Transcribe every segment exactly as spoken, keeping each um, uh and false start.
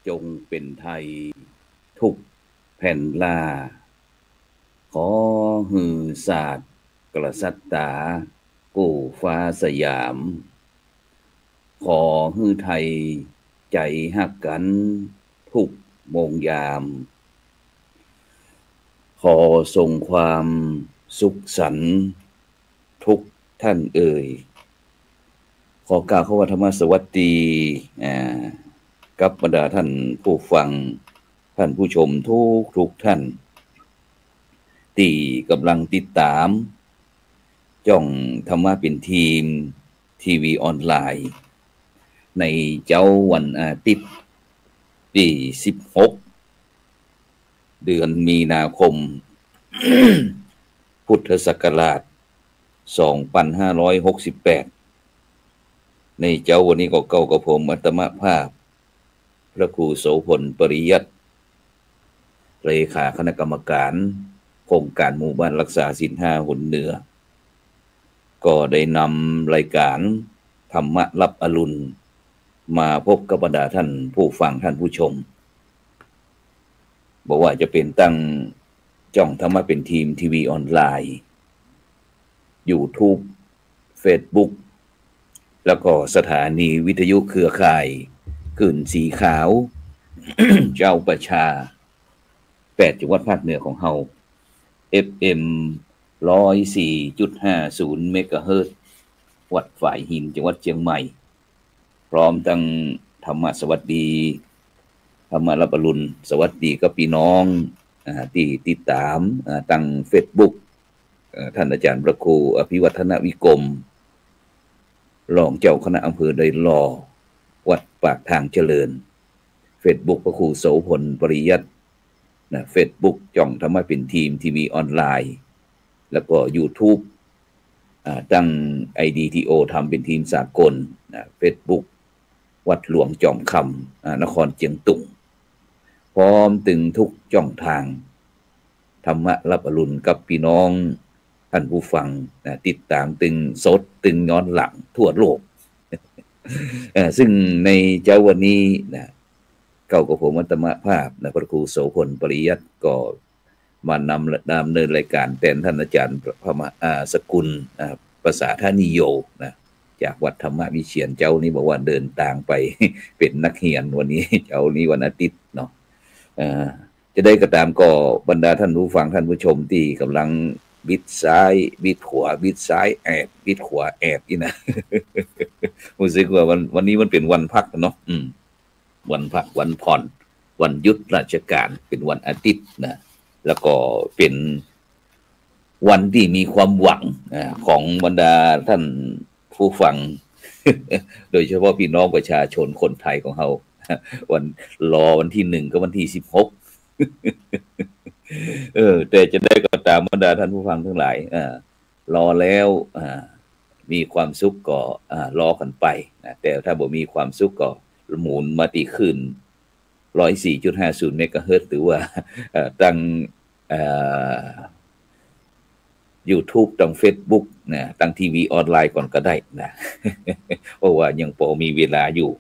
จงเป๋นไทยทุกแผ่นรา ขอหื้อศาสตร์กษัตรากู้ฟ้าสยาม ขอหื้อไทยใจ๋ฮักกั๋นทุกโมงยาม ขอส่งความสุขสันต์ทุกท่านเอ่ย ขอกล่าวคำว่าธรรมสวัสดี อ่า กับบรรดาท่านผู้ฟัง ท่านผู้ชมทุกๆ ท่าน ตี้ก่ำลังติดต๋ามจ้องธรรมะเป๋นธีม ทีวีออนไลน์ ในเจ๊าวันอาทิตย์ ตี้สิบหก เดือนมีนาคม พุทธศักราช สองปันห้าร้อยหกสิบแปด ในเจ๊าวันนี้ก็เก้ากับผมอัตมภาพ พระครูโสภณ ปริยัติ เลขาคณะกรรมการโครงก๋านหมู่บ้านฮักษาศีลห้าหนเหนือ ก็ได้นำรายก๋านธรรมะรับอรุณ มาพบกับบรรดาท่านผู้ฟังท่านผู้ชม บ่ว่าจะเป๋นตางจ้องธรรมะเป๋นธีม ทีวีออนไลน์ ยูทูบ เฟซบุ๊ก แล้วก็สถานีวิทยุเครือข่ายคลื่นสีขาว เจ้าประชา แปดจังหวัดภาคเหนือของเฮา เอฟเอ็ม ร้อยสี่จุดห้าศูนย์เมกะเฮิรตซ์ วัดฝายหิน จังหวัดเจียงใหม่ พร้อมตางธรรมะสวัสดี ธรรมะรับอรุณ สวัสดีกับปี้น้อง อ่า ตี้ติดต๋าม อ่า ตางเฟซบุ๊ก เอ่อ ท่านอาจารย์พระครูอภิวัฒนวิกรม รองเจ้าคณะอำเภอดอยหล่อ วัดปากทางเจริญ เฟซบุ๊กพระครูโสภณ ปริยัติ นะ เฟซบุ๊กจ้องธรรมะเป๋นธีม ทีวีออนไลน์ แล้วก็ยูทูบ อ่า ตางไอดี ทีโอ ธรรมเป๋นธีมสากล นะ เฟซบุ๊ก วัดหลวงจอมคำ อ่า นครเจียงตุง พร้อมตึงทุกจ้องตาง ธรรมะรับอรุณกับปี้น้องท่านผู้ฟัง นะ ติดต๋ามตึงสดตึงย้อนหลังทั่วโลก เอ่อ ซึ่งในเจ๊าวันนี้ นะ เก้ากับผมอัตมภาพ นะ พระครูโสภณ ปริยัติ ก็ มานำ ดำเนินรายก๋านแตนท่านอาจารย์พระมหา อ่า สกุล อ่า ประสาทนิโย นะ จากวัดธรรมวิเชียร เจ๊านี้บอกว่าเดินตางไป เป๋นนักเฮียน วันนี้ เจ๊านี้วันอาทิตย์เนาะ เอ่อ จะใดก็ต๋ามก็บรรดาท่านผู้ฟังท่านผู้ชมตี้ก่ำลังบิดซ้ายบิดขวา บิดซ้ายแอด บิดขวาแอดนี่นะ ฮู้สึกว่าวัน วันนี้มันเป๋นวันพักเนาะ อืม วันพักวันผ่อน วันหยุดราชก๋าน เป๋นวันอาทิตย์นะ แล้วก็เป๋นวันตี้มีความหวัง อ่า ของบรรดาท่านผู้ฟัง โดยเฉพาะปี้น้องประชาชนคนไทยของเฮา วัน รอวันตี้หนึ่งกับวันตี้สิบหก เออ แต่จะใดก็ต๋ามบรรดาท่านผู้ฟังตังหลาย อ่า รอแล้ว อ่า มีความสุขก็ อ่า รอกั๋นไปนะ แต่ถ้าบ่มีความสุขก็หมุนมาตี้คลื่น ร้อยสี่จุดห้าศูนย์เมกะเฮิรตซ์ หรือว่า เอ่อ ตาง เอ่อ ยูทูบ ตางเฟซบุ๊ก นะ ตางทีวีออนไลน์ก่อนก็ได้นะ เพราะว่ายังปอมีเวลาอยู่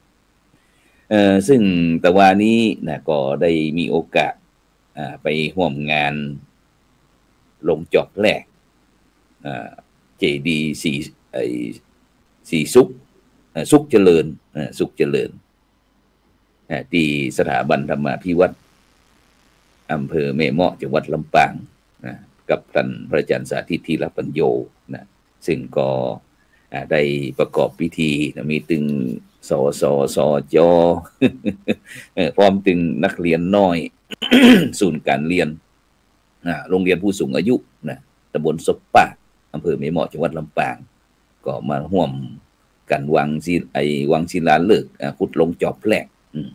เอ่อ ซึ่งตะวานี้นะ ก็ได้มีโอกาส อ่า ไปฮ่วมงานลงจอบแรก อ่า เจดีย์ศรี ไอ้ ศรีสุข เอ่อ สุขเจริญ เอ่อ สุขเจริญ อ่า ตี้สถาบันธรรมาภิวัฒน์ อำเภอแม่เมาะ จังหวัดลำปาง นะ กับต้านพระอาจารย์สาธิต ธีรปัญโญ นะ ซึ่งก็ อ่า ได้ประกอบพิธีนะ มีตึง สส สจ เอ่อ พร้อมตึงนักเรียนน้อย ศูนย์ก๋านเฮียน อ่า โรงเรียนผู้สูงอายุนะ ตำบลศพปาก อำเภอแม่เมาะ จังหวัดลำปาง ก็มาฮ่วมกั๋นวางศิ ไอ้ วางศิลาฤกษ์ อ่า ขุดลงจอบแรก อืม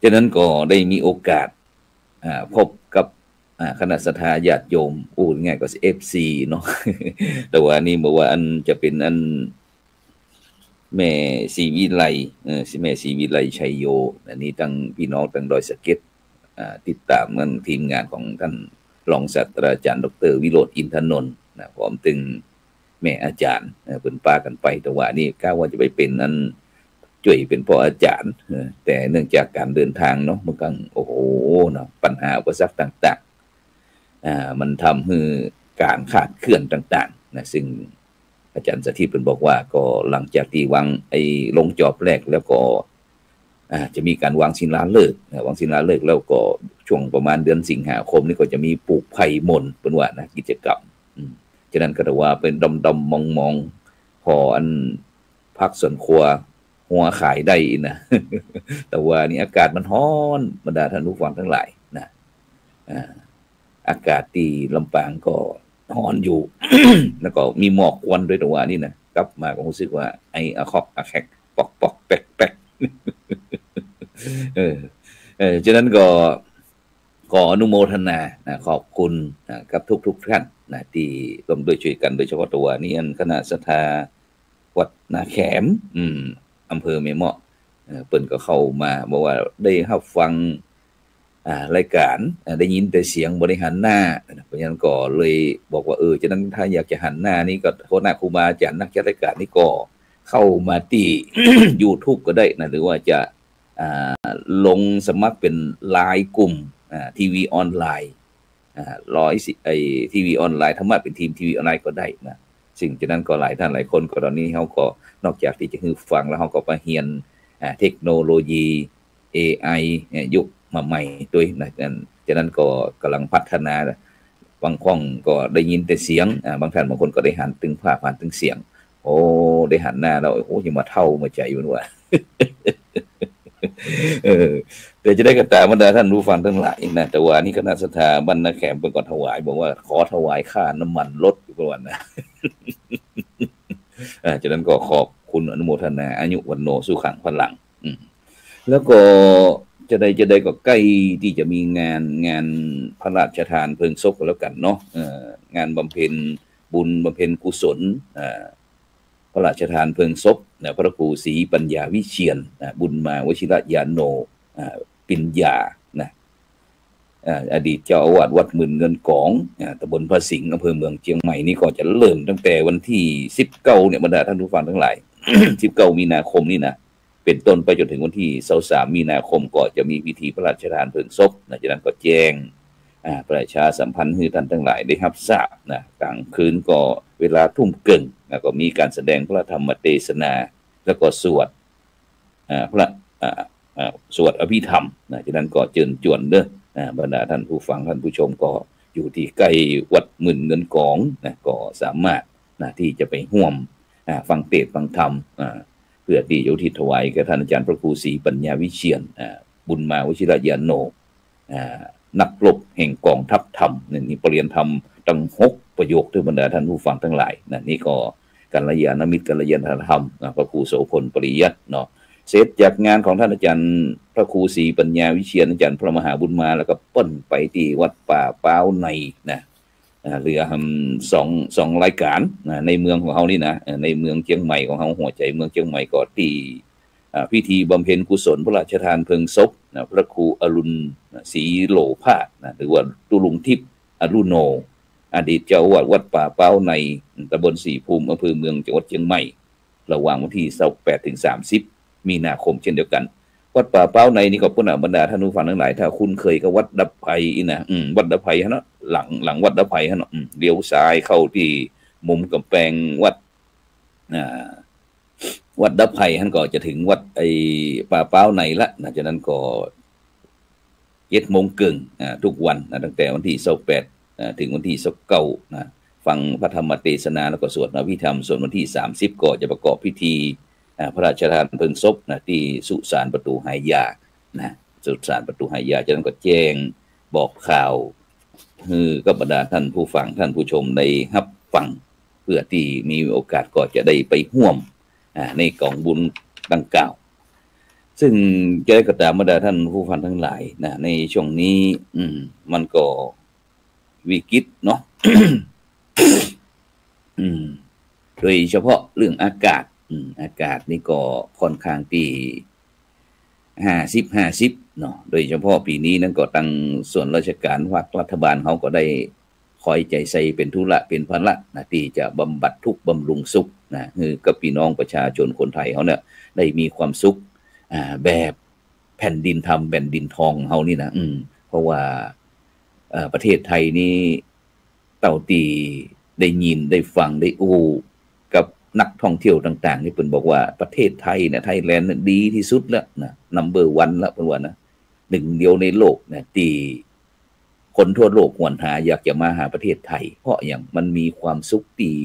ฉะนั้นก็ได้มีโอกาส อ่า พบกับ อ่า คณะศรัทธาญาติโยม อู้ง่ายก็ เอฟซี เนาะ ตะวานี้บ่ว่าอันจะเป๋นอัน แม่ศรีวิไล เอ่อ แม่ศรีวิไล ชัยโย อันนี้ตังปี้น้องตังดอยสะเก็ด อ่า ติดต๋ามกั๋น ทีมงานของต้านรองศาสตราจารย์ ดอกเตอร์ วิโรจน์ อินทนนท์ นะ พร้อมตึงแม่อาจารย์ เอ่อ เปิ้นปากั๋นไป ตะวานี้กะว่าจะไปเป๋นอัน จ้วยเป๋นป้ออาจ๋ารย์ เออ แต่เนื่องจากก๋านเดินตางเนาะ บางครั้ง โอ้โห เนาะ ปัญหาอุปสรรคต่างๆ อ่า มันทำหื้อก๋านคลาดเคลื่อนต่างๆ นะ ซึ่งอาจ๋ารย์สถิตเปิ้นบอกว่า ก็หลังจากตี้วางไอ้ลงจอบแรกแล้วก็ อ่า จะมีก๋านวางศิลาฤกษ์นะ วางศิลาฤกษ์แล้วก็ช่วงประมาณเดือนสิงหาคมนี่ก็จะมีปลูกไผ่มณฑล เปิ้นว่านะ กิจกรรม อืม ฉะนั้นก็ถือว่าเป๋นดำๆ มองๆ ผ่ออันผักสวนครัว หัวขายได้นะ แต่ว่านี่อากาศมันฮ้อน บรรดาท่านผู้ฟังตังหลายนะ อ่า อากาศตี้ลำปางก็ฮ้อนอยู่ แล้วก็มีหมอกควันด้วย แต่ว่านี่นะ กลับมาก็ฮู้สึกว่าไออะคอกอะแคก ปอกๆ แปกๆ เออ เออ ฉะนั้นก็ขออนุโมทนานะ ขอบคุณนะ กับทุกๆ ท่านนะ ตี้ร่วมด้วยช่วยกั๋น โดยเฉพาะแต่ว่านี่อันคณะศรัทธาวัดนาแขม อืม อำเภอแม่เมาะ เอ่อ เปิ้นก็เข้ามาบอกว่าได้ฮับฟัง อ่า รายก๋าน อ่า ได้ยินแต่เสียงบ่ได้หันหน้า เพราะฉะนั้นก็เลยบอกว่า เออ ฉะนั้นถ้าอยากจะหันหน้านี่ก็โทษนะ ครูบาอาจ๋ารย์นักจัดรายก๋านนี่ก็เข้ามาตี้ YouTube ก็ได้นะ หรือว่าจะ อ่า ลงสมัครเป๋นไลน์กลุ่ม อ่า ทีวีออนไลน์ อ่า ร้อยสิบ ไอ้ ทีวีออนไลน์ ธรรมะเป๋นทีม ทีวีออนไลน์ก็ได้นะ ซึ่งฉะนั้นก็หลายท่านหลายคนก็ต๋อนนี้เฮาก็นอกจากตี้จะหื้อฟังแล้ว เฮาก็มาเฮียน อ่า เทคโนโลยี เอไอ เนี่ย ยุคมาใหม่ตวยนะ ฉะนั้น ฉะนั้นก็ก่ำลังพัฒนา บางครั้งก็ได้ยินแต่เสียง อ่า บางท่านบางคนก็ได้หันตึงภาพ หันตึงเสียง โอ้ ได้หันหน้าแล้ว โอ้ ยังมาเฒ่ามาแก่อยู่นั่นหว่า เออ แต่จะใดก็ต๋าม บรรดาท่านผู้ฟังตังหลายนะ แต่ว่านี่คณะศรัทธาบ้านนาแขมเปิ้นก็ถวาย บอกว่าขอถวายค่าน้ำมันรถอยู่ประมาณนะ อ่า ฉะนั้นก็ขอบคุณอนุโมทนา อายุวัณโณสุขังพลัง อืม แล้วก็จะใดจะใดก็ใก้ตี้จะมีงาน งานพระราชทานเพลิงศพก็แล้วกั๋นเนาะ เอ่อ งานบำเพ็ญบุญบำเพ็ญกุศล อ่า พระราชทานเพลิงศพนะ พระครูศรีปัญญาวิเชียรนะ บุญมา วชิรญาโณ อ่า ปิญญานะ อ่า อดีตเจ้าอาวาสวัดหมื่นเงินก๋อง อ่า ตำบลพระสิงห์ อำเภอเมืองเจียงใหม่นี่ก็จะเริ่มตั้งแต่วันตี้สิบเก้าเนี่ย บรรดาท่านผู้ฟังตังหลาย สิบเก้ามีนาคมนี่นะ เป๋นต้นไปจ๋นเถิงวันตี้ซาวสามมีนาคม ก็จะมีพิธีพระราชทานเพลิงศพนะ ฉะนั้นก็แจ้ง อ่า ประชาสัมพันธ์หื้อท่านตังหลายได้ฮับทราบนะ ก๋างคืนก็เวลาทุ่มเกิ่งนะ ก็มีก๋านแสดงพระธรรมเตสนา แล้วก็สวด อ่า พระ อ่า อ่า สวดอภิธรรมนะ ฉะนั้นก็เจิญจวนเด้อ อ่า บรรดาท่านผู้ฟังท่านผู้ชมก็อยู่ตี้ใก้วัดหมื่นเงินก๋องนะ ก็สามารถนะ ตี้จะไปฮ่วม อ่า ฟังเตสน์ฟังธรรม อ่า เปื้อตี้จะอุทิศถวายแก่ท่านอาจ๋ารย์พระครูศรีปัญญาวิเชียร อ่า บุญมา วชิรญาโณ อ่า นักรบแห่งก๋องทัพธรรม นี่ นี่ปรริยายธรรมตังหกประโยคเตื้อบรรดาท่านผู้ฟังตังหลายนะ นี่ก็กัลยาณมิตรกัลยาณธรรมนะ พระครูโสภณปริยัติเนาะ เสร็จจากงานของท่านอาจ๋ารย์พระครูศรีปัญญาวิเชียร อาจ๋ารย์พระมหาบุญมา แล้วก็เปิ้นไปตี้วัดป่าป๊าวในนะ อ่า เหลือ อืม สอง สองรายก๋านนะ ในเมืองของเฮานี่นะ เอ่อ ในเมืองเจียงใหม่ของเฮา หัวใจ๋เมืองเจียงใหม่ก็ตี้ อ่า พิธีบำเพ็ญกุศลพระราชทานเพลิงศพนะ พระครูอรุณศรีโลภาสนะ หรือว่าตุ๊ลุงทิพย์อรุโณ อดีตเจ้าอาวาสวัดป่าป๊าวใน ตำบลศรีภูมิ อำเภอเมือง จังหวัดเจียงใหม่ ระหว่างวันตี้ซาวแปดเถิงสามสิบมีนาคมเช่นเดียวกั๋น วัดป่าป๊าวในนี่ก็ปุ้นน่ะ บรรดาท่านผู้ฟังตังหลาย ถ้าคุ้นเคยกับวัดดับภัยนี่นะ อืม วัดดับภัยหั้นเนาะ หลัง หลังวัดดับภัยหั้นเนาะ อืม เลี้ยวซ้ายเข้าตี้มุมก๋ำแปงวัด อ่า วัดดับภัยหั้นก็จะเถิงวัดไอ้ป่าป๊าวในละนะ ฉะนั้นก็ เจ็ดโมงเกิ่ง อ่า ทุกวันนะ ตั้งแต่วันตี้ซาวแปด อ่า เถิงวันตี้ซาวเก้านะ ฟังพระธรรมเตสนา แล้วก็สวดอภิธรรม ส่วนวันตี้สามสิบก็จะประกอบพิธี อ่า พระราชทานเพลิงศพนะ ตี้สุสานประตู๋หายานะ สุสานประตู๋หายา ฉะนั้นก็แจ้งบอกข่าว หื้อกับบรรดาท่านผู้ฟังท่านผู้ชมได้ฮับฟัง เปื้อตี้มีโอกาสก็จะได้ไปฮ่วม อ่า ในก๋องบุญดังกล่าว ซึ่งจะใดก็ต๋าม บรรดาท่านผู้ฟังตังหลายนะ ในช่วงนี้ อืม มันก็วิกฤตเนาะ อืม โดยเฉพาะเรื่องอากาศ อืม อากาศนี่ก็ค่อนข้างตี้ ห้าสิบห้าสิบเนาะ โดยเฉพาะปี๋นี้นั้นก็ตังส่วนราชก๋านภาครัฐบาลเฮาก็ได้ คอยใจ๋ใส่เป๋นธุระเป๋นภาระนะ ตี้จะบำบัดทุกข์บำรุงสุขนะ หื้อกับปี้น้องประชาชนคนไทยเฮาเนี่ยได้มีความสุข อ่า แบบแผ่นดินธรรมแผ่นดินทองเฮานี่นะ อืม เพราะว่า เอ่อ ประเทศไทยนี่ เต้าตี้ได้ยินได้ฟังได้อู้กับนักท่องเที่ยวต่างๆ นี่เปิ้นบอกว่าประเทศไทยเนี่ย ไทยแลนด์เนี่ยดีตี้สุดแล้วนะ number one แล้วเปิ้นว่านะ หนึ่งเดียวในโลกนะ ตี้คนทั่วโลกหวนหาอยากจะมาหาประเทศไทย เพราะหยัง มันมีความสุขตี้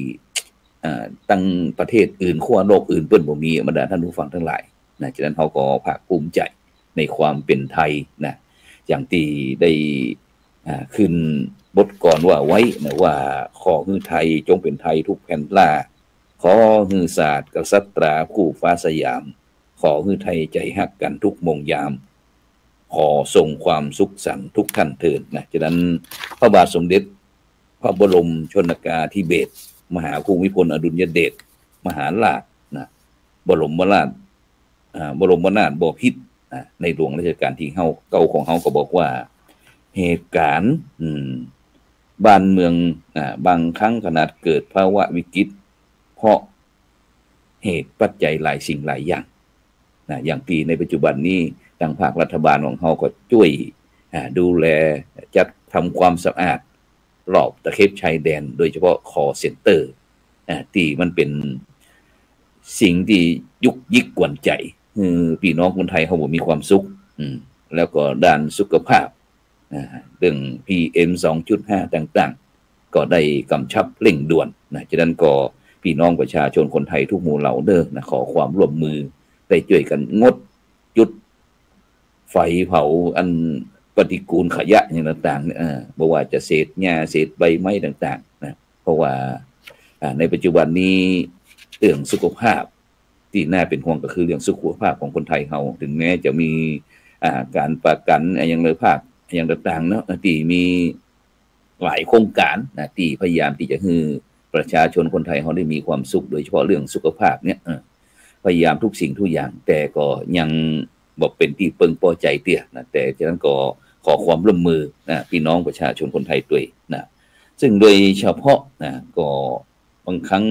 อ่า ตังประเทศอื่น ขั้วโลกอื่นเปิ้นบ่มี บรรดาท่านผู้ฟังตังหลายนะ ฉะนั้นเฮาก็ภาคภูมิใจ๋ในความเป๋นไทยนะ อย่างตี้ได้ อ่า ขึ้นบทกลอนว่าไว้นะ ว่า ขอหื้อไทยจงเป๋นไทยทุกแผ่นล้า ขอหื้อศาสตร์กษัตราคู่ฟ้าสยาม ขอหื้อไทยใจ๋ฮักกั๋นทุกโมงยาม ขอส่งความสุขสันต์ทุกท่านเทินนะ ฉะนั้นพระบาทสมเด็จพระบรมชนกาธิเบศร มหาภูมิพลอดุลยเดช มหาราชนะ บรมราช อ่า บรมนาถบพิตรนะ ในหลวงรัชกาลตี้เฮา เก้าของเฮาก็บอกว่า เหตุก๋ารณ์ อืม บ้านเมือง อ่า บางครั้งขนาดเกิดภาวะวิกฤต เพราะเหตุปัจจัยหลายสิ่งหลายอย่างนะ อย่างตี้ในปัจจุบันนี้ ตังภาครัฐบาลของเฮาก็จ้วย อ่า ดูแลจัดทำความสะอาด รอบตะเข็บชายแดน โดยเฉพาะ call center อ่า ตี้มันเป๋นสิ่งตี้ยุกยิกกวนใจ๋ หื้อปี้น้องคนไทยเฮาบ่มีความสุข อืม แล้วก็ด้านสุขภาพ อ่า เรื่อง PM สองจุดห้า ต่างๆ ก็ได้กำชับเร่งด่วนนะ ฉะนั้นก็ปี้น้องประชาชนคนไทยทุกหมู่เหล่าเด้อนะ ขอความร่วมมือได้จ้วยกั๋นงดจุด ไฟเผาอันปฏิกูลขยะอย่างต่างๆ เนี่ย เอ่อ บ่ว่าจะเศษหญ้าเศษใบไม้ต่างๆ นะ เพราะว่า อ่า ในปัจจุบันนี้เรื่องสุขภาพตี้น่าเป๋นห่วงก็คือเรื่องสุขภาพของคนไทยเฮา ถึงแม้จะมี อ่า ก๋านประกั๋นอะหยังเลยภาคอะหยังต่างๆ เนาะ ตี้มี หลายโครงก๋านนะ ตี้พยายามตี้จะหื้อประชาชนคนไทยเฮาได้มีความสุข โดยเฉพาะเรื่องสุขภาพเนี่ย เออ พยายามทุกสิ่งทุกอย่าง แต่ก็ยังบ่เป๋นตี้เปิงปอใจ๋เตื้อนะ แต่ฉะนั้นก็ขอความร่วมมือนะ ปี้น้องประชาชนคนไทยตวยนะ ซึ่งโดยเฉพาะนะ ก็บางครั้ง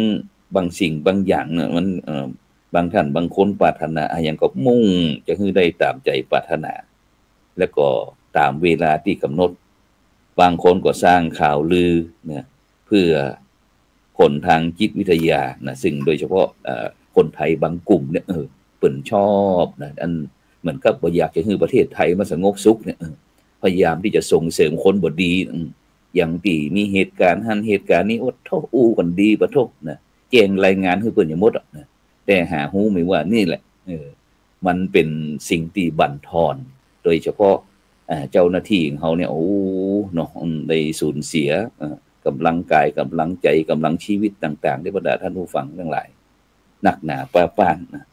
บางสิ่งบางอย่างนะ มัน เอ่อ บางท่านบางคนปรารถนาอะหยังก็มุ่งจะหื้อได้ต๋ามใจ๋ปรารถนา แล้วก็ต๋ามเวลาตี้ก๋ำหนด บางคนก็สร้างข่าวลือนะ เพื่อผลทางจิตวิทยานะ ซึ่งโดยเฉพาะ เอ่อ คนไทยบางกลุ่มเนี่ย เออ เปิ้นชอบนะ อันเหมือนกับบ่อยากจะหื้อประเทศไทยมันสงบสุขเนี่ย เออ พยายามตี้จะส่งเสริมคนบ่ดี อืม อย่างตี้มีเหตุก๋ารณ์หั้นเหตุก๋ารณ์นี้ โอ้โธ่ อู้กั๋นดีปะโธ่นะ แจ้งรายงานหื้อเปิ้นหยังหมดอะนะ แต่หาฮู้ไหมว่านี่แหละ เออ มันเป๋นสิ่งตี้บั่นทอน โดยเฉพาะ อ่า เจ้าหน้าตี้ของเฮาเนี่ย โอ้ เนาะ อืม ได้สูญเสีย เอ่อ ก๋ำลังกาย ก๋ำลังใจ๋ ก๋ำลังชีวิตต่างๆ เด้อบรรดาท่านผู้ฟังตังหลาย นักหนาป้าป้านนะ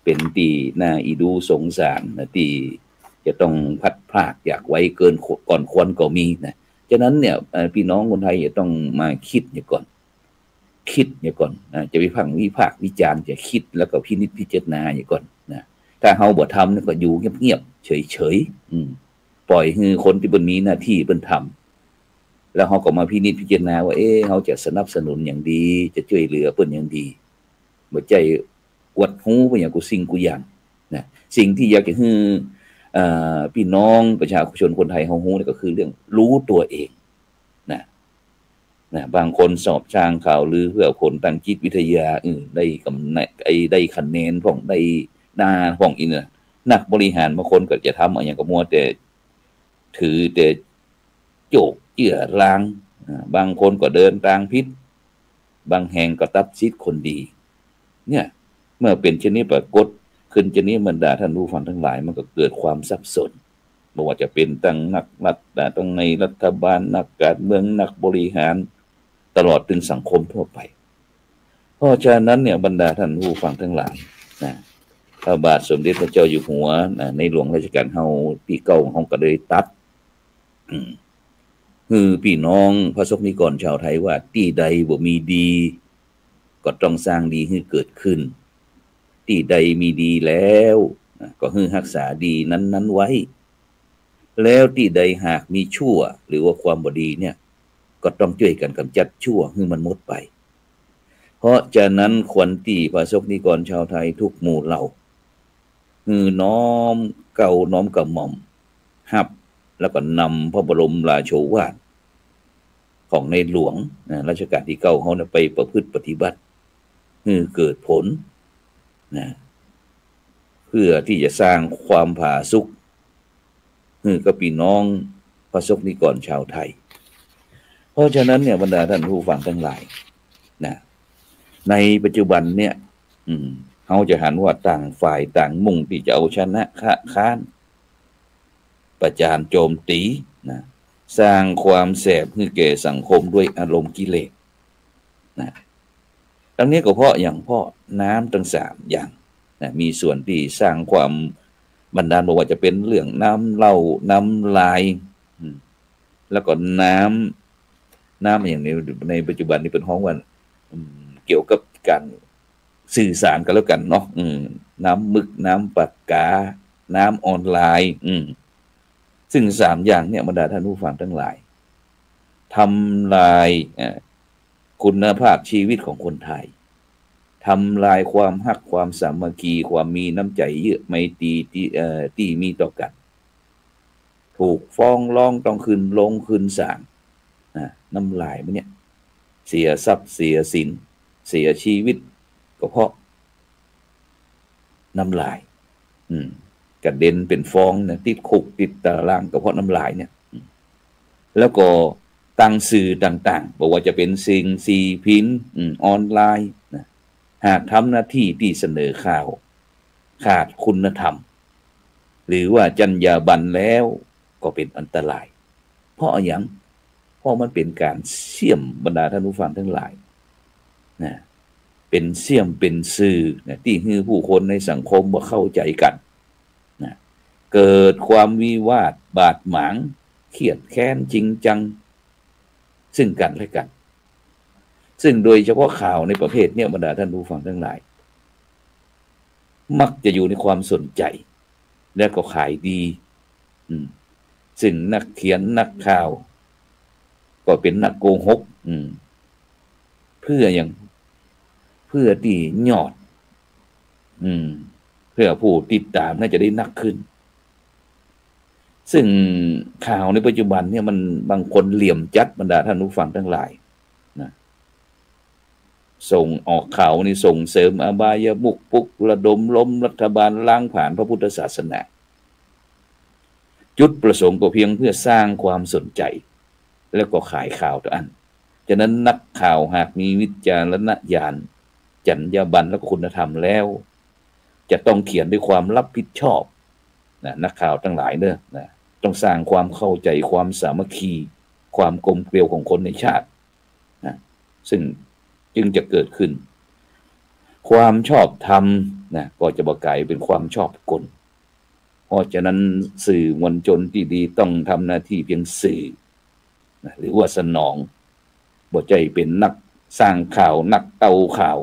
เป๋นตี้น่าอิดูสงสารนะ ตี้จะต้องพลัดพรากจากไว้เกินก่อนควรก็มีนะ ฉะนั้นเนี่ย เอ่อ ปี้น้องคนไทยจะต้องมาคิดเหียก่อน คิดเหียก่อนนะ จะไปพากวิพากษ์วิจารณ์ จะคิดแล้วก็พินิจพิจารณาเหียก่อนนะ ถ้าเฮาบ่ทำเนี่ยก็อยู่เงียบๆ เฉยๆ อืม ป่อยหื้อคนตี้เปิ้นมีหน้าตี้เปิ้นทำ แล้วเฮาก็มาพินิจพิจารณาว่า เอ๊ะ เฮาจะสนับสนุนหยังดี จะจ้วยเหลือเปิ้นหยังดี บ่ใจ้อวดฮู้ไปหยังกู้สิ่งกู้อย่างนะ สิ่งตี้อยากจะหื้อ เอ่อ ปี้น้องประชาชนคนไทยเฮาฮู้เนี่ยก็คือเรื่องรู้ตัวเองนะ นะ บางคนสอบสร้างข่าวลือเพื่อผลทางจิตวิทยา เออ ได้กำ ไอ้ ได้คะแนนพ่อง ได้หน้าพ่องอี้นะ นักบริหารบางคนก็จะทำอะหยังก็มัวแต่ถือแต่โจกเจื้อราง อ่า บางคนก็เดินตางผิด บางแห่งก็ตัดสิทธิ์คนดี เนี่ย เมื่อเป๋นเช่นนี้ปรากฏขึ้นเช่นนี้ บรรดาท่านผู้ฟังตังหลาย มันก็เกิดความสับสน บ่ว่าจะเป๋นตังนักรัฐ ตังในรัฐบาล นักก๋านเมือง นักบริหาร ตลอดเถิงสังคมทั่วไป เพราะฉะนั้นเนี่ย บรรดาท่านผู้ฟังตังหลายนะ พระบาทสมเด็จพระเจ้าอยู่หัวนะ ในหลวงรัชกาลเฮาตี้เก้าของเฮาก็ได้ตรัส อืม หื้อปี้น้องพระสงฆ์นิกรชาวไทยว่า ตี้ใดบ่มีดี ก็ต้องสร้างดีหื้อเกิดขึ้น ตี้ใดมีดีแล้วนะ ก็หื้อฮักษาดีนั้นๆ ไว้ แล้วตี้ใดหากมีชั่ว หรือว่าความบ่ดีเนี่ย ก็ต้องจ้วยกั๋นก๋ำจัดชั่วหื้อมันหมดไป เพราะฉะนั้นควรตี้พระสงฆ์นิกรชาวไทยกู้หมู่เหล่า หื้อน้อมเกล้าน้อมกระหม่อมฮับ แล้วก็นำพระบรมราโชวาทของในหลวงนะ รัชกาลตี้เก้าเฮาเนี่ยไปประพฤติปฏิบัติ หื้อเกิดผลนะ เพื่อตี้จะสร้างความผาสุก หื้อกับปี้น้องพระสงฆ์นิกรชาวไทย เพราะฉะนั้นเนี่ย บรรดาท่านผู้ฟังตังหลายนะ ในปัจจุบันเนี่ย อืม เฮาจะหันว่าต่างฝ่ายต่างมุ่งตี้จะเอาชนะคะค้าน ประจานโจมตีนะ สร้างความแสบหื้อแก่สังคมด้วยอารมณ์กิเลสนะ ตังนี้ก็เพราะหยัง เพราะน้ำตังสามอย่างนะ มีส่วนตี้สร้างความบันดาล บ่ว่าจะเป๋นเรื่องน้ำเหล้า น้ำลาย อืม แล้วก็น้ำ น้ำอย่างใน ในปัจจุบันนี้เปิ้นฮ้องว่า อืม เกี่ยวกับก๋านสื่อสารกั๋นแล้วกั๋นเนาะ อืม น้ำมึก น้ำปากกา น้ำออนไลน์ อืม ซึ่งสามอย่างเนี่ย บรรดาท่านผู้ฟังตังหลาย ทำลาย เอ่อ คุณภาพชีวิตของคนไทย ทำลายความฮัก ความสามัคคี ความมีน้ำใจ๋เยื้อไมตรีตี้ เอ่อ ตี้มีต่อกั๋น ถูกฟ้องร้องต้องขึ้นโรงขึ้นศาลนะ น้ำลายมันเนี่ย เสียทรัพย์เสียสิน เสียชีวิต ก็เพราะน้ำลาย อืม กระเด็นเป๋นฟองนะ ติดคุกติดตาราง ก็เพราะน้ำลายเนี่ย อืม แล้วก็ตางสื่อต่างๆ บ่ว่าจะเป๋นสิ่งสิ่งพิมพ์ อืม ออนไลน์นะ หากทำหน้าตี้ตี้เสนอข่าว ขาดคุณธรรม หรือว่าจรรยาบรรณแล้ว ก็เป๋นอันตราย เพราะอะหยัง เพราะมันเป๋นก๋านเสี้ยม บรรดาท่านผู้ฟังตังหลายนะ เป๋นเสี้ยมเป๋นสื่อนะ ตี้หื้อผู้คนในสังคมบ่เข้าใจ๋กั๋นนะ เกิดความวิวาทบาดหมาง เครียดแค้นจริงจัง ซึ่งกั๋นและกั๋น ซึ่งโดยเฉพาะข่าวในประเภทเนี่ย บรรดาท่านผู้ฟังตังหลาย มักจะอยู่ในความสนใจ๋ และก็ขายดี อืม ซึ่งนักเขียนนักข่าว ก็เป๋นนักโกหก อืม เพื่อหยัง เพื่อตี้ยอด อืม เพื่อผู้ติดต๋ามน่าจะได้นักขึ้น ซึ่งข่าวในปัจจุบันเนี่ยมันบางคนเหลี่ยมจัด บรรดาท่านผู้ฟังตังหลายนะ ส่งออกข่าวนี่ส่งเสริมอบายมุข ปลุกระดมล้มรัฐบาล ล้างผลาญพระพุทธศาสนา จุดประสงค์ก็เพียงเพื่อสร้างความสนใจ๋ แล้วก็ขายข่าวเต้าอั้น ฉะนั้นนักข่าวหากมีวิจารณญาณ จรรยาบรรณ และก็คุณธรรมแล้ว จะต้องเขียนด้วยความรับผิดชอบนะ นักข่าวตังหลายเน่อนะ ต้องสร้างความเข้าใจ๋ ความสามัคคี ความกลมเกลียวของคนในชาตินะ ซึ่งจึงจะเกิดขึ้น ความชอบธรรมนะ ก็จะบ่ก๋ายเป๋นความชอบกล เพราะฉะนั้นสื่อมวลชนตี้ดีต้องทำหน้าตี้เพียงสื่อนะ หรือว่าสนอง บ่ใจ้เป๋นนักสร้างข่าว นักเต้าข่าว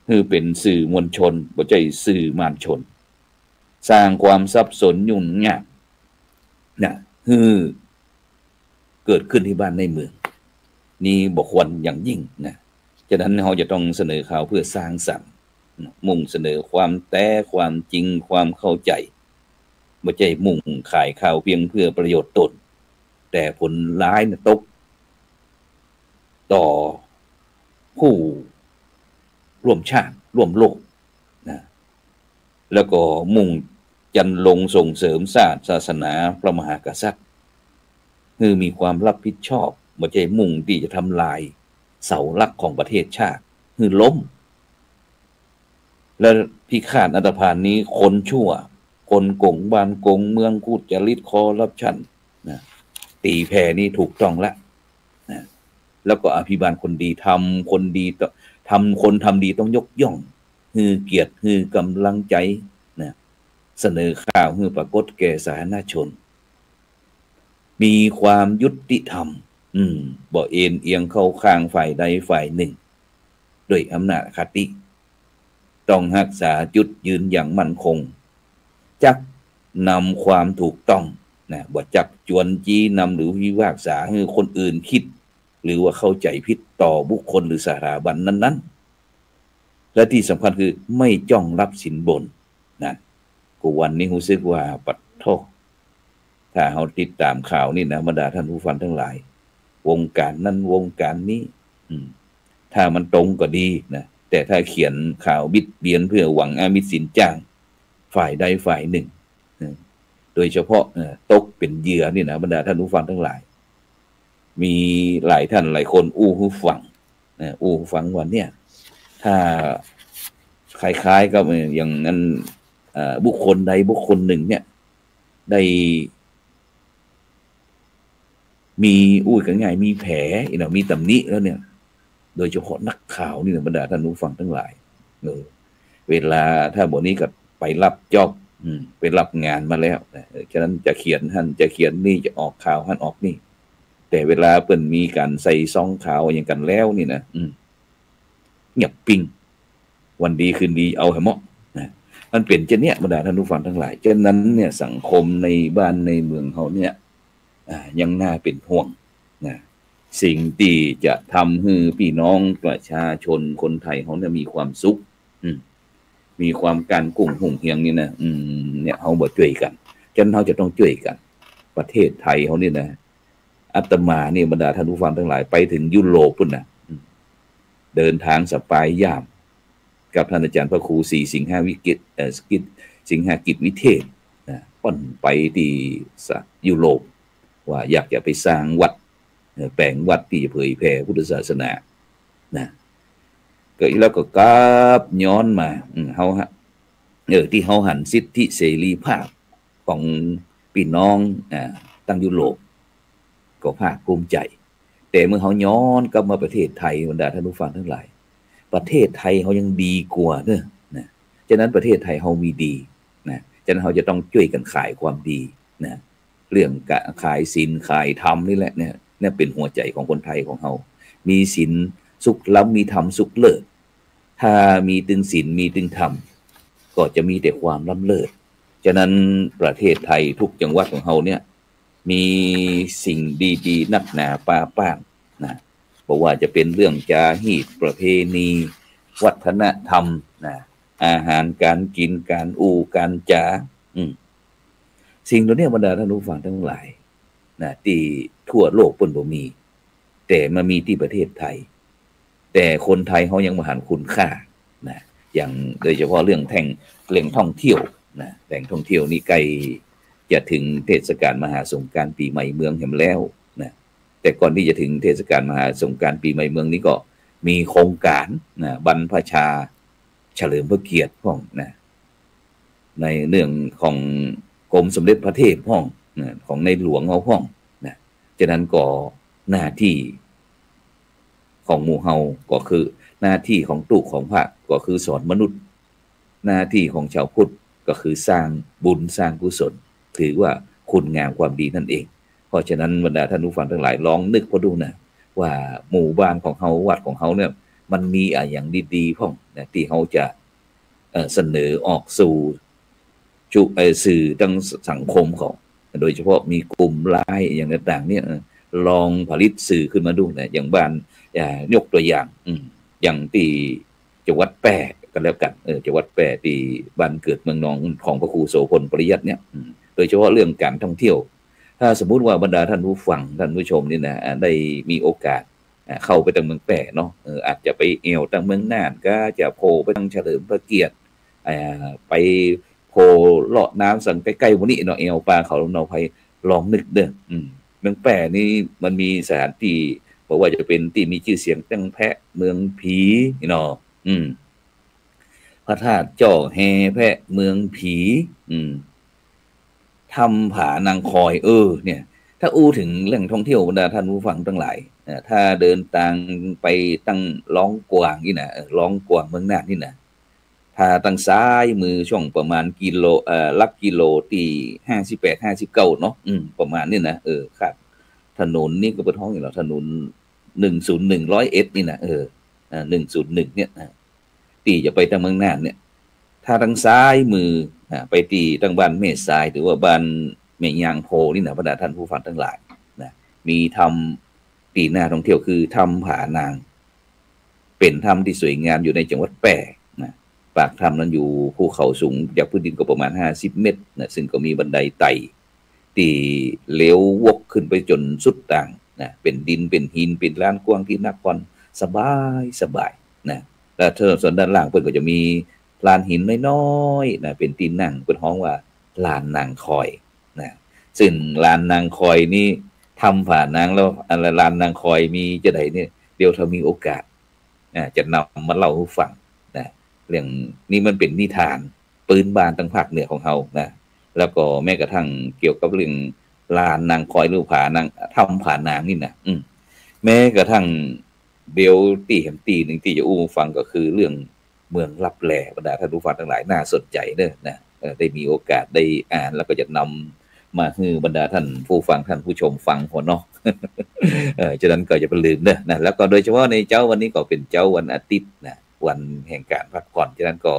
หื้อเป๋นสื่อมวลชน บ่ใจ้สื่อมารชน สร้างความสับสนยุ่งยากนะ หื้อเกิดขึ้นตี้บ้านในเมือง นี่บ่ควรอย่างยิ่งนะ ฉะนั้นเฮาจะต้องเสนอข่าวเพื่อสร้างสรรค์นะ มุ่งเสนอความแต๊ ความจริง ความเข้าใจ๋ บ่ใจ้มุ่งขายข่าวเพียงเพื่อประโยชน์ตน แต่ผลร้ายน่ะตก ต่อผู้ร่วมชาติร่วมโลกนะ แล้วก็มุ่งจรรลงค์ส่งเสริมชาติศาสนาพระมหากษัตริย์ หื้อมีความรับผิดชอบ บ่ใจ้มุ่งตี้จะทำลายเสาหลักของประเทศชาติหื้อล้ม และพิฆาตอันธพาลนี้คนชั่ว คนโก๋งบ้านโก๋งเมือง ทุจริตคอร์รัปชันนะ ตี๋แผ่นี่ถูกต้องละนะ แล้วก็อภิบาลคนดี ทำคนดีต้อง ทำ คนทำดีต้องยกย่อง หื้อเกียรติ หื้อกำลังใจ๋นะ เสนอข่าวหื้อปรากฏแก่สาธารณชน มีความยุติธรรม อืม บ่เอนเอียงเข้าข้างฝ่ายใดฝ่ายหนึ่ง ด้วยอำนาจอคติ ต้องฮักษาจุดยืนอย่างมั่นคง จักนำความถูกต้อง นะ บ่จักจวนจี้นำหรือพิพากษาหื้อคนอื่นกึ๊ด หรือว่าเข้าใจ๋ผิดต่อบุคคลหรือสถาบันนั้นๆ และตี้สำคัญคือไม่จ้องรับสินบนนะ กู้วันนี้ฮู้สึกว่า ปัดโธ่ ถ้าเฮาติดต๋ามข่าวนี่นะ บรรดาท่านผู้ฟังตังหลาย วงก๋านนั้นวงก๋านนี้ อืม ถ้ามันตรงก็ดีนะ แต่ถ้าเขียนข่าวบิดเบียนเพื่อหวังอามิสสินจ้าง ฝ่ายใดฝ่ายนึ่ง เออ โดยเฉพาะ เอ่อ ตกเป๋นเหยื่อนี่นะ บรรดาท่านผู้ฟังตังหลาย มีหลายท่านหลายคนอู้หื้อฟังนะ อู้หื้อฟังว่าเนี่ย ถ้าคล้ายๆ กับ เอ่อ อย่างนั้น เอ่อ บุคคลใดบุคคลนึ่งเนี่ย ได้ มี อู้กั๋นง่าย มีแผล อีเนาะ มีต๋ำหนิแล้วเนี่ย โดยเฉพาะนักข่าวนี่นะ บรรดาท่านผู้ฟังตังหลาย เออ เวลาถ้าบ่นี้ก็ไปรับจ๊อบ อืม ไปรับงานมาแล้วนะ เออ ฉะนั้นจะเขียนหั้น จะเขียนนี่ จะออกข่าวหั้นออกนี่ แต่เวลาเปิ้นมีก๋านใส่ซองข่าวอะหยังกั๋นแล้วนี่นะ อืม เงียบปิ้ง วันดีคืนดีเอาแหมเนาะนะ มันเป๋นจะเนี้ย บรรดาท่านผู้ฟังตังหลาย ฉะนั้นเนี่ย สังคมในบ้านในเมืองเฮาเนี่ย อ่า ยังน่าเป๋นห่วงนะ สิ่งตี้จะทำหื้อปี้น้องประชาชนคนไทยเฮาเนี่ยมีความสุข อืม มีความก้านกุ้งหุงเฮียงนี่นะ อืม เนี่ย เฮาบ่จ้วยกั๋น ฉะนั้นเฮาจะต้องจ้วยกั๋น ประเทศไทยเฮานี่นะ อาตมานี่ บรรดาท่านผู้ฟังตังหลาย ไปเถิงยุโรปปู๊นนะ อืม เดินตางสะปายย่าม กับต้านอาจ๋ารย์พระครูศรีสิงหาวิกิต เอ่อ กิต สิงหากิตวิเทศนะ ป้อนไปตี้สะ ยุโรป ว่าอยากจะไปสร้างวัด เอ่อ แป๋งวัดตี้จะเผยแผ่พุทธศาสนานะ ก็อีแล้วก็กลับย้อนมา อืม เฮาฮะ เออ ตี้เฮาหันสิทธิเสรีภาพของปี้น้อง อ่า ตังยุโรป ก็ภาคภูมิใจ๋ แต่เมื่อเฮาย้อนกลับมาประเทศไทย บรรดาท่านผู้ฟังตังหลาย ประเทศไทยเฮายังดีกว่าเนาะนะ ฉะนั้นประเทศไทยเฮามีดีนะ ฉะนั้นเฮาจะต้องจ้วยกั๋นขายความดีนะ เรื่องก๋านขายศีลขายธรรมนี่แหละเนี่ย เนี่ยเป๋นหัวใจ๋ของคนไทยของเฮา มีศีลสุขล้ำ มีธรรมสุขเลิศ ถ้ามีตึงศีล มีตึงธรรม ก็จะมีแต่ความล้ำเลิศ ฉะนั้นประเทศไทยทุกจังหวัดของเฮาเนี่ย มีสิ่งดีๆ นักหนาปาป้างนะ บ่ว่าจะเป๋นเรื่องจารีตประเพณี วัฒนธรรมนะ อาหารก๋านกิ๋น ก๋านอู้ก๋านจ๋า อืม สิ่งเหล่านี้ บรรดาท่านผู้ฟังตังหลายนะ ตี้ทั่วโลกเปิ้นบ่มี แต่มามีตี้ประเทศไทย แต่คนไทยเฮายังบ่หันคุณค่านะ อย่างโดยเฉพาะเรื่องแท่ง แหล่งท่องเที่ยวนะ แหล่งท่องเที่ยวนี่ใก้จะเถิงเทศกาลมหาสงกรานต์ปี๋ใหม่เมืองแหมแล้วนะ แต่ก่อนตี้จะเถิงเทศกาลมหาสงกรานต์ปี๋ใหม่เมืองนี้ก็มีโครงก๋านนะ บรรพชาเฉลิมพระเกียรติพ่องนะ ในเรื่องของกรมสมเด็จพระเทพพ่องนะ ของในหลวงเฮาพ่องนะ ฉะนั้นก็หน้าตี้ของหมู่เฮาก็คือ หน้าตี้ของตุ๊ของพระก็คือสอนมนุษย์ หน้าตี้ของจาวพุทธก็คือสร้างบุญสร้างกุศล ถือว่าคุณงามความดีนั่นเอง เพราะฉะนั้นบรรดาท่านผู้ฟังตังหลายลองนึกผ่อดูนะ ว่าหมู่บ้านของเฮา วัดของเฮาเนี่ย มันมีอะหยังดีๆ พ่องนะ ตี้เฮาจะ เอ่อ เสนอออกสู่ จุ เอ่อ สื่อตังสังคมเขา โดยเฉพาะมีกลุ่มไลน์อะหยังต่างๆ เนี่ย เอ่อ ลองผลิตสื่อขึ้นมาดูนะ อย่างบ้าน อ่า ยกตัวอย่าง อืม อย่างตี้จังหวัดแป้ก็แล้วกั๋น เออ จังหวัดแป้ตี้บ้านเกิดเมืองนอนของพระครูโสภณ ปริยัติเนี่ย อืม โดยเฉพาะเรื่องก๋านท่องเที่ยว ถ้าสมมุติว่าบรรดาท่านผู้ฟัง ท่านผู้ชมนี่นะ อ่า ได้มีโอกาส อ่า เข้าไปตังเมืองแป้เนาะ เออ อาจจะไปแอ่วตังเมืองน่าน ก็จะโผล่ไปตังเฉลิมพระเกียรติ อ่า ไปโผล่เลาะน้ำสังใก้ๆ หมู่นี้เนาะ แอ่วป่าเขาลำเนาไพร ลองนึกเด้อ อืม เมืองแป้นี่มันมีสถานตี้ บ่ว่าจะเป๋นตี้มีจื้อเสียงตังแพะเมืองผีเนาะ อืม พระธาตุจ้อแฮแพะเมืองผี อืม ถ้ำผานางคอย เออ เนี่ย ถ้าอู้เถิงแหล่งท่องเที่ยวบรรดาท่านผู้ฟังตังหลาย เอ่อ ถ้าเดินตางไปตังลองกวางนี่นะ เออ ลองกวางเมืองน่านนี่นะ ถ้าตังซ้ายมือช่วงประมาณกิโล เอ่อ หลักกิโลตี้ห้าสิบแปด ห้าสิบเก้าเนาะ อืม ประมาณนี้นะ เออ ครับ ถนนนี่ก็เปิ้นฮ้องอยู่แล้ว ถนนหนึ่งศูนย์หนึ่ง ร้อยเอ็ดนี่นะ เออ อ่า หนึ่งศูนย์หนึ่ง เนี่ยนะ ตี้จะไปตังเมืองน่านเนี่ย ถ้าตังซ้ายมือ อ่า ไปตี้ตังบ้านแม่ทราย หรือว่าบ้าน แม่ยางโพธิ์นี่นะ บรรดาท่านผู้ฟังตังหลายนะ มีถ้ำตี้น่าท่องเที่ยวคือถ้ำผานาง เป๋นถ้ำตี้สวยงามอยู่ในจังหวัดแป้นะ ปากถ้ำนั้นอยู่ภูเขาสูงจากพื้นดินก็ประมาณห้าสิบเมตรนะ ซึ่งก็มีบันไดไต่ ตี้เหลววกขึ้นไปจ๋นสุดตางนะ เป๋นดิน เป๋นหิน เป๋นลานกว้างตี้นักผ่อนสบายสบายนะ แล้วส่วนด้านล่างเปิ้นก็จะมีลานหินน้อยๆ นะ เป๋นตี้นั่ง เปิ้นฮ้องว่าลานนางคอยนะ ซึ่งลานนางคอยนี้ ถ้ำผานางแล้ว อันละลานนางคอยมีจะใดเนี่ย เดี๋ยวถ้ามีโอกาส อ่า จะนำมาเล่าหื้อฟังนะ เรื่องนี้มันเป๋นนิทานปื๊นบ้านตังภาคเหนือของเฮานะ แล้วก็แม้กระทั่งเกี่ยวกับเรื่องลานนางคอยหรือผานาง ถ้ำผานางนี่นะ อืม แม้กระทั่งเดี๋ยวตี้แหมตี้นึ่งตี้จะอู้ฟังก็คือเรื่องเมืองลับแล บรรดาท่านผู้ฟังตังหลาย น่าสนใจ๋เน้อนะ เออ ได้มีโอกาสได้อ่านแล้วก็จะนำมาหื้อบรรดาท่านผู้ฟังท่านผู้ชมฟังหัวเนาะ เออ ฉะนั้นก็อย่าไปลืมเน้อนะ แล้วก็โดยเฉพาะในเจ๊าวันนี้ก็เป๋นเจ๊าวันอาทิตย์นะ วันแห่งก๋านพักผ่อน ฉะนั้นก็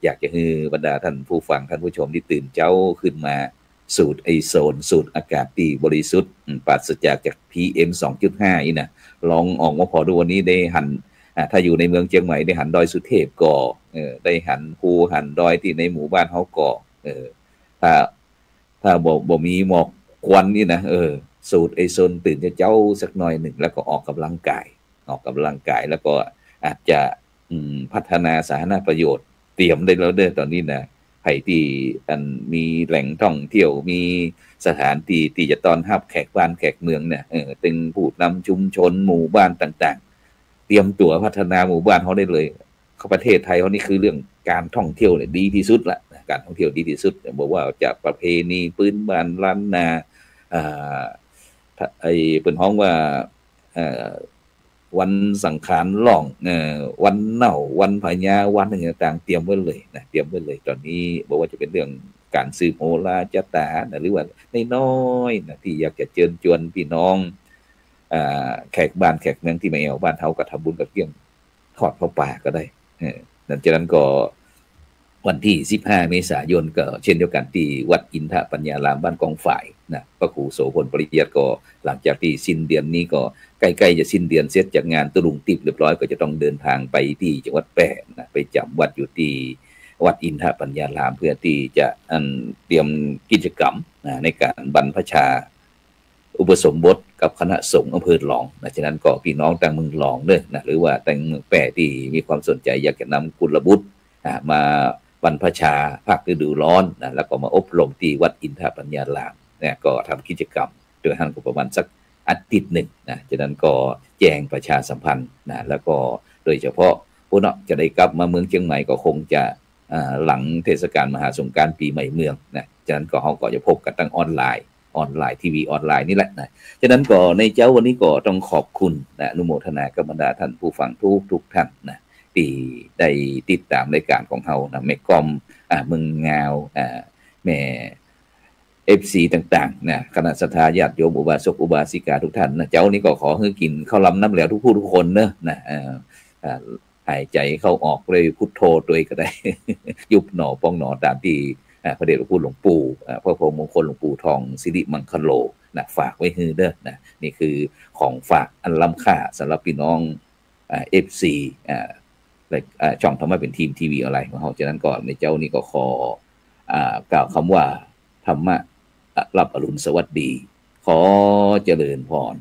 อยากจะหื้อบรรดาท่านผู้ฟังท่านผู้ชมตี้ตื่นเจ๊าขึ้นมา สูดไอโซน สูดอากาศตี้บริสุทธิ์ อืม ปราศจากจาก พีเอ็ม สองจุดห้า นี่นะ ลองออกมาผ่อดู วันนี้ได้หัน อ่า ถ้าอยู่ในเมืองเจียงใหม่ได้หันดอยสุเทพก่อ เออ ได้หันภูหันดอยตี้ในหมู่บ้านเฮาก่อ เออ ถ้า ถ้าบ่ บ่มีหมอกควันนี่นะ เออ สูดไอโซนตื่นเจ๊าๆ สักหน่อยนึ่ง แล้วก็ออกกำลังกาย ออกกำลังกาย แล้วก็อาจจะ อืม พัฒนาสาธารณประโยชน์ เตรียมได้แล้วเน้อต๋อนนี้นะ ใผตี้อันมีแหล่งท่องเที่ยว มีสถานตี้ตี้จะต้อนฮับแขกบ้านแขกเมืองเนี่ย เออ ตึงผู้นำชุมชนหมู่บ้านต่างๆ เตรียมตั๋วพัฒนาหมู่บ้านเฮาได้เลย ประเทศไทยเฮานี่คือเรื่องก๋านท่องเที่ยวเนี่ยดีตี้สุดละนะ ก๋านท่องเที่ยวดีตี้สุด บ่ว่าจะประเพณีปื๊นบ้านล้านนา อ่า ถ้า ไอ้เปิ้นฮ้องว่า เอ่อ วันสังขารหลวง เอ่อ วันเน่า วันพญา วันอะหยังต่างๆ เตรียมไว้เลยนะ เตรียมไว้เลย ต๋อนนี้บ่ว่าจะเป๋นเรื่องก๋านสืบโหราจะต๋านะ หรือว่าน้อยๆ นะ ตี้อยากจะเจิญจวนปี้น้อง อ่า แขกบ้านแขกเมืองตี้มาแอ่วบ้านเฮาก็ทำบุญกระเตื้อง ทอดผ้าป่าก็ได้ เออ หลังจากนั้นก็วันตี้สิบห้าเมษายนก็เช่นเดียวกั๋นตี้วัดอินทปัญญาราม บ้านกองฝายนะ พระครูโสภณปริยัติก็หลังจากตี้สิ้นเดือนนี้ก็ใก้ๆ จะสิ้นเดือนเสร็จจากงานตุ๊ลุงติ๊บเรียบร้อย ก็จะต้องเดินทางไปตี้จังหวัดแป้นะ ไปจ๋ำวัดอยู่ตี้วัดอินทปัญญาราม เพื่อตี้จะ อัน เตรียมกิจกรรมนะ ในก๋านบรรพชา อุปสมบทกับคณะสงฆ์อำเภอหลองนะ ฉะนั้นก็ปี้น้องตางเมืองหลองเน้อนะ หรือว่าตางเมืองแป้ตี้มีความสนใจ๋อยากจะนำกุลบุตร อ่า มาบรรพชาภาคฤดูร้อนนะ แล้วก็มาอบรมตี้วัดอินทปัญญารามเนี่ย ก็ทำกิจกรรมโดยหั้นก็ประมาณสักอาทิตย์นึ่งนะ ฉะนั้นก็แจ้งประชาสัมพันธ์นะ แล้วก็โดยเฉพาะพวกเนาะจะได้กลับมาเมืองเจียงใหม่ก็คงจะ อ่า หลังเทศกาลมหาสงกรานต์ปี๋ใหม่เมืองนะ ฉะนั้นก็เฮาก็จะพบกั๋นตางออนไลน์ ออนไลน์ ทีวีออนไลน์นี่แหละนะ ฉะนั้นก็ในเจ๊าวันนี้ก็ต้องขอบคุณนะ อนุโมทนากับบรรดาท่านผู้ฟังทุกๆ ท่านนะ ตี้ได้ติดต๋ามรายก๋านของเฮานะ แม่ก้อม อ่า เมืองงาว อ่า แม่ เอฟซี ต่างๆ นะ คณะศรัทธาญาติโยมอุบาสกอุบาสิกาทุกท่านนะ เจ๊านี้ก็ขอหื้อกิ๋นข้าวลำน้ำแหลวทุกผู้ทุกคนเน้อนะ เอ่อ อ่า หายใจ๋เข้าออกด้วยพุทโธตวยก็ได้ ยุบหนอปองหนอต๋ามตี้ อ่า พระเดชพระคุณหลวงปู่ อ่า พระพรหมมงคลหลวงปู่ทองสิริมังคโลนะ ฝากไว้หื้อเน้อนะ นี่คือของฝากอันล้ำค่าสำหรับปี้น้อง อ่า เอฟซี อ่า และ อ่า ช่องธรรมะเป๋นธรรม ทีวีออนไลน์ของเฮา ฉะนั้นก็ในเจ๊านี้ก็ขอ อ่า กล่าวกำว่า ธรรมะรับอรุณสวัสดี ขอเจริญพร